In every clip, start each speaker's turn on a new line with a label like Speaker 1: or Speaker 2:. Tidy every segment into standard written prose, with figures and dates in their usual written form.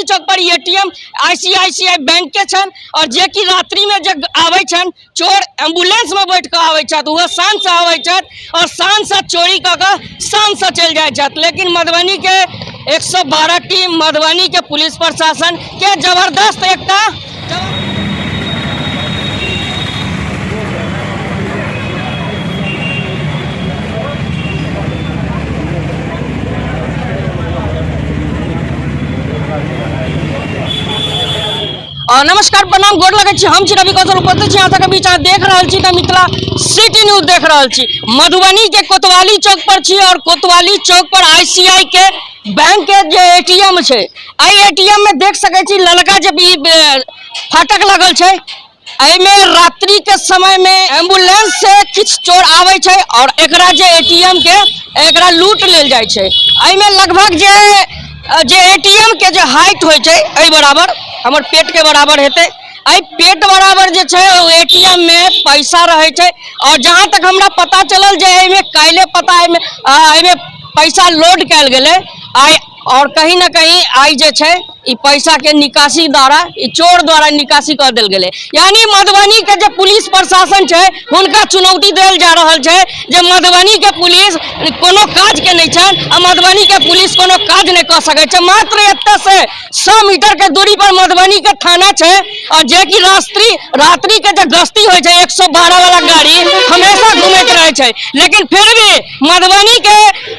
Speaker 1: कोतवाली चौक पर ATM ICICI bank के छनि और जे कि रात्रि में जे आबै छनि चोर एम्बुलेंस में बैठ कऽ आबै छथि, ओहो शान से आबै छथि और शान से चोरी कऽ कऽ शान से चलि जाइ छथि। लेकिन मधुबनी के 112 टीम, मधुबनी के पुलिस प्रशासन के जबरदस्त एकटा नमस्कार, प्रणाम, गोर लगै छी। हम छी रवि कौशल, उपस्थित छी अहाँ सबके बीच। अहाँ देख रहल छी तऽ मिथिला सिटी न्यूज देख रहल छी। मधुबनी के कोतवाली चौक पर छी और कोतवाली चौक पर आईसीआई के बैंक के जे एटीएम छै, एहि एटीएम में देख सकै छी ललका जे भी फाटक लगल छै, एहिमे रात्रि के समय में एम्बुलेंस से किछु चोर आबै छै और एकरा जे एटीएम के एकरा लूट लेल जाइ छै। एहिमे लगभग जे एटीएम के जे हाइट होइ छै, एहि बराबर हमर पेट के बराबर हेतै, एहि पेट बराबर जे छै ओ एटीएम में पैसा रहै छै। और जहाँ तक हमरा पता चलल जे एहिमे काल्हि पता एहिमे पैसा लोड कयल गेलै आइ, और कहीं ना कहीं आइ जे छै ई पैसा के निकासी द्वारा ई चोर द्वारा निकासी कऽ देल गेलै। यानी मधुबनी के जे पुलिस प्रशासन छै हुनका चुनौती देल जा रहल छै जे मधुबनी के पुलिस कोनो काज के नहि छनि आ मधुबनी के पुलिस कोनो काज नहि कऽ सकै छै। मात्र एतऽ से 100 मीटर के दूरी पर मधुबनी के थाना छै और जे कि रात्रि के जे गश्ती होइ छै 112 वाला गाड़ी हमेशा घूमैत रहै छै, लेकिन फिर भी मधुबनी के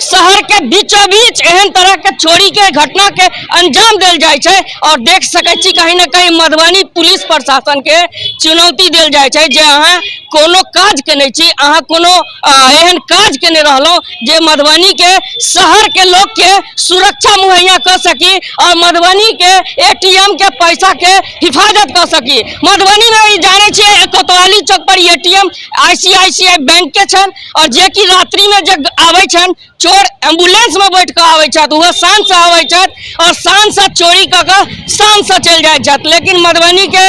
Speaker 1: शहर के बीचों बीच एहन तरह के चोरी के घटना के अंजाम देल जाइ छै। और देख सकै छी कहीं ना कहीं मधुबनी पुलिस प्रशासन के चुनौती देल जाइ छै जे अहाँ कोनो काज केने छी, अहाँ कोनो एहन काज केने रहलहुँ जे मधुबनी के शहर के लोग के सुरक्षा मुहैया कऽ सकी और मधुबनी के एटीएम के पैसा के हिफाजत कऽ सकी। मधुबनी में ई जानै छियै कोतवाली चौक पर एटीएम आईसीआईसीआई बैंक के छनि और जे कि रात्रि में जे आबै छनि चोर एम्बुलेंस में बैठ कऽ आबै छथि, ओहो शान से आबै छथि और शान से चोरी कऽ कऽ शान से चलि जाइ छथि। लेकिन मधुबनी के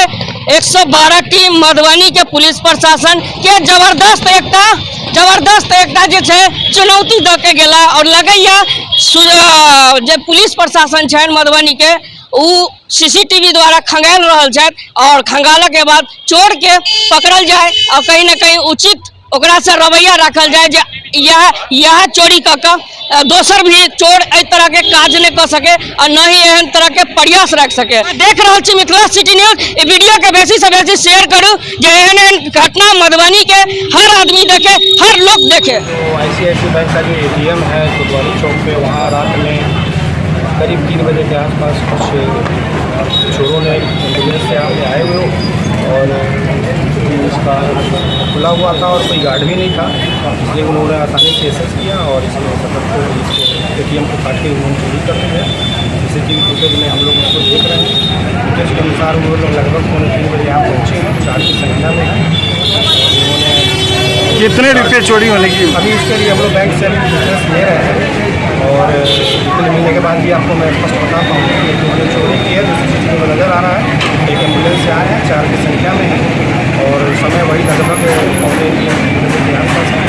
Speaker 1: 112 टीम, मधुबनी के पुलिस प्रशासन के जबरदस्त एकटा जे छै चुनौती दऽ के गेला और लगैया जे पुलिस प्रशासन छनि मधुबनी के उ सीसीटीवी द्वारा खंगालि रहल छथि और खंगालऽ के बाद चोर के पकड़ल जाय और कहीं ना कहीं उचित ओकरा से रवैया राखल जाय जे यह चोरी कऽ कऽ दोसर भी चोर एहि तरह के काज नहि कऽ सके और न ही एहन तरह के प्रयास राखि सके। देख रहल छी मिथिला सिटी न्यूज, ई वीडियो के बेसी से बेसी शेयर करू जे एहन एहन घटना मधुबनी के हर आदमी देखे, हर लोग देखे।
Speaker 2: तो आईसीआईसी बैंक का जो एटीएम है कोतवाली चौक पे, वहाँ रात में करीब 3 बजे के आसपास कुछ चोरों ने एम्बुलेंस से यहाँ पे आए हुए और इसका खुला हुआ था और कोई गार्ड भी नहीं था, इसलिए उन्होंने आसानी से एसेस किया और इसमें शटर को, इसके एटीएम को काट के उन्होंने चोरी कर लिया। सीसीटीवी फुटेज में हम लोग उसको देख रहे हैं। फुटेज के अनुसार वो लोग लगभग 2:45 बजे यहाँ पहुँचे हैं, 4 की संख्या में है। उन्होंने
Speaker 3: कितने रुपये चोरी होने की?
Speaker 2: अभी इसके लिए हम लोग बैंक से अभी डिटेल्स ले रहे हैं और डिटेल मिलने के बाद भी आपको मैं स्पष्ट बता पाऊँगा। लेकिन उन्होंने चोरी की है जो सीसीटीवी में नज़र आ रहा है। एक एम्बुलेंस से आए हैं, 4 की संख्या में है और समय वही लगभग 2:45 बजे के आसपास है।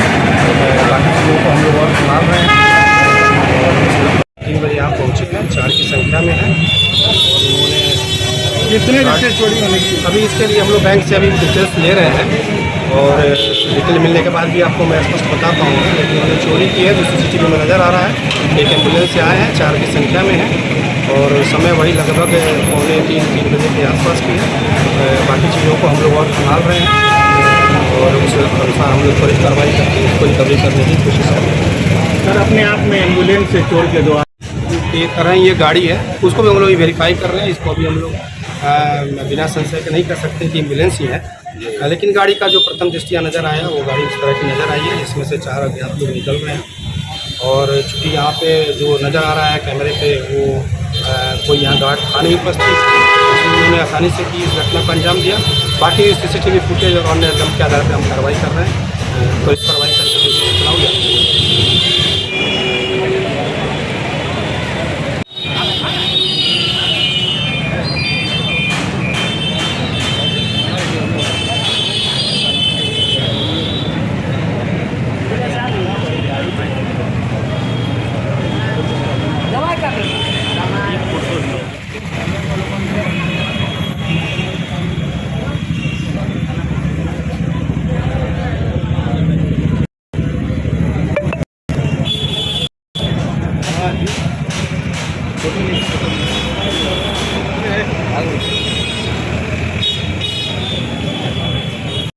Speaker 2: बाकी चीज़ों को हम लोग और खंगाल रहे हैं और 3 बजे यहाँ पहुँचे हैं, 4 की संख्या में है और उन्होंने
Speaker 3: कितने रुपये चोरी होने की?
Speaker 2: अभी इसके लिए हम लोग बैंक से अभी डिटेल्स ले रहे हैं और डिटेल मिलने के बाद भी आपको मैं स्पष्ट बता पाऊँगा। लेकिन उन्होंने चोरी की है जो सीसीटीवी में नज़र आ रहा है। एक एम्बुलेंस से आए हैं, 4 की संख्या में है और समय वही लगभग 2:45 3 बजे के आसपास की है। बाकी चीज़ों को हम लोग और खंगाल रहे हैं और उस अनुसार हम लोग त्वरित कार्रवाई करके उसको रिकवरी करने की कोशिश कर रहे हैं।
Speaker 3: सर, अपने आप में एम्बुलेंस से चोर के द्वारा
Speaker 2: ये कर रहे हैं, ये गाड़ी है उसको भी हम लोग वेरीफाई कर रहे हैं। इसको भी हम लोग बिना संशय के नहीं कर सकते कि एम्बुलेंस ही है, लेकिन गाड़ी का जो प्रथम दृष्टिया नज़र आया वो गाड़ी उस तरह की नज़र आई है जिसमें से 4 अज्ञात लोग निकल रहे हैं। और चूँकि यहाँ पे जो नज़र आ रहा है कैमरे पे वो कोई यहाँ गार्ड था नहीं उपस्थित, इसलिए उन्होंने आसानी से की इस घटना को अंजाम दिया। बाकी सीसीटीवी फुटेज और अन्य दम के आधार पर हम कार्रवाई कर रहे हैं, त्वरित कार्रवाई